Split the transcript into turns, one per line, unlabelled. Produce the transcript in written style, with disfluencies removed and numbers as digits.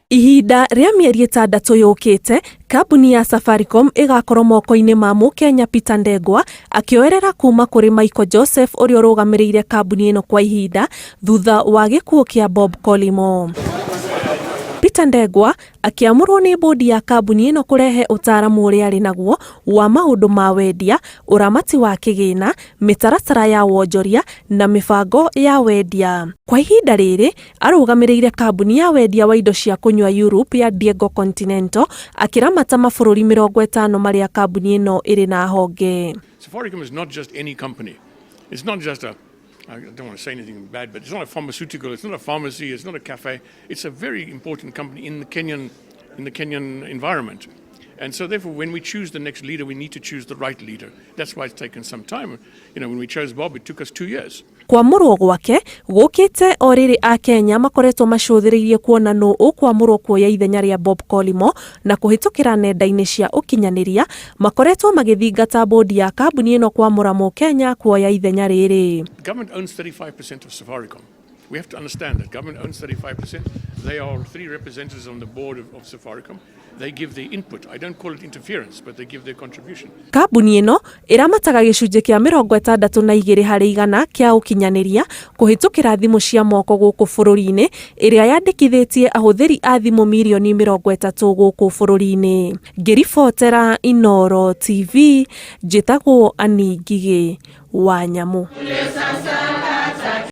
Ihinda rĩa mĩeri ĩtandatũ yũkĩte, kambuni ya Safaricom ĩgakorwo moko-inĩ ma mũkenya Peter Ndegwa akĩoerera kuma kũrĩ Michael Joseph ũrĩa ũrũgamĩrĩire kambuni ĩno kwa ihinda thutha wa gĩkuũ kĩa Bob Collymore. Peter Ndegwa akĩamũrwo nĩ bodi ya kambuni ĩno kũrehe ũtaaramu ũrĩa arĩ naguo wa maũndũ ma wendia, ũramati wa kĩgĩna, mĩtaratara ya wonjoria na mĩbango ya wendia. Kwa ihinda rĩrĩ arũgamĩrĩire kambuni ya wendia wa indo cia kũnyua Europe ya Diego Continental akĩramata mabũrũri 50 marĩa kambuni ĩno ĩrĩ na honge.
Safaricom is not just any company. It's not just a, I don't want to say anything bad, but it's not a pharmaceutical, it's not a pharmacy, it's not a cafe. It's a very important company in the Kenyan environment. And so therefore, when we choose the next leader, we need to choose the right leader. That's why it's taken some time. When we chose Bob, it took us 2 years.
Kwamũrwo gwake gũkĩte o rĩrĩ akenya makoretwo macũthĩrĩirie kuona nũ ũkwamũrwo kuoya ithenya rĩa Bob Collymore na kũhĩtũkĩra nenda-inĩ cia ũkinyanĩria makoretwo magĩthingata bodi ya kambuni ĩno kwamũra mũkenya kuoya ithenya rĩrĩ.
Government owns 35% of Safaricom. We have to understand that government owns 35%. They are three representatives on the board of Safaricom. They give their input. I don't call it interference, but they give their contribution.
Kambuni ĩno ĩramataga gĩcunjĩ kĩa 62% kĩa ũkinyanĩria kũhĩtũkĩra thimũ cia moko gũkũ bũrũri-inĩ ĩrĩa yandĩkithĩtie ahũthĩri a thimũ mirioni 30 gũkũ bũrũri-inĩ. Ngĩribotera Inooro TV, njĩtagwo Annie Ngigĩ wa Nyamũ.
Sasa.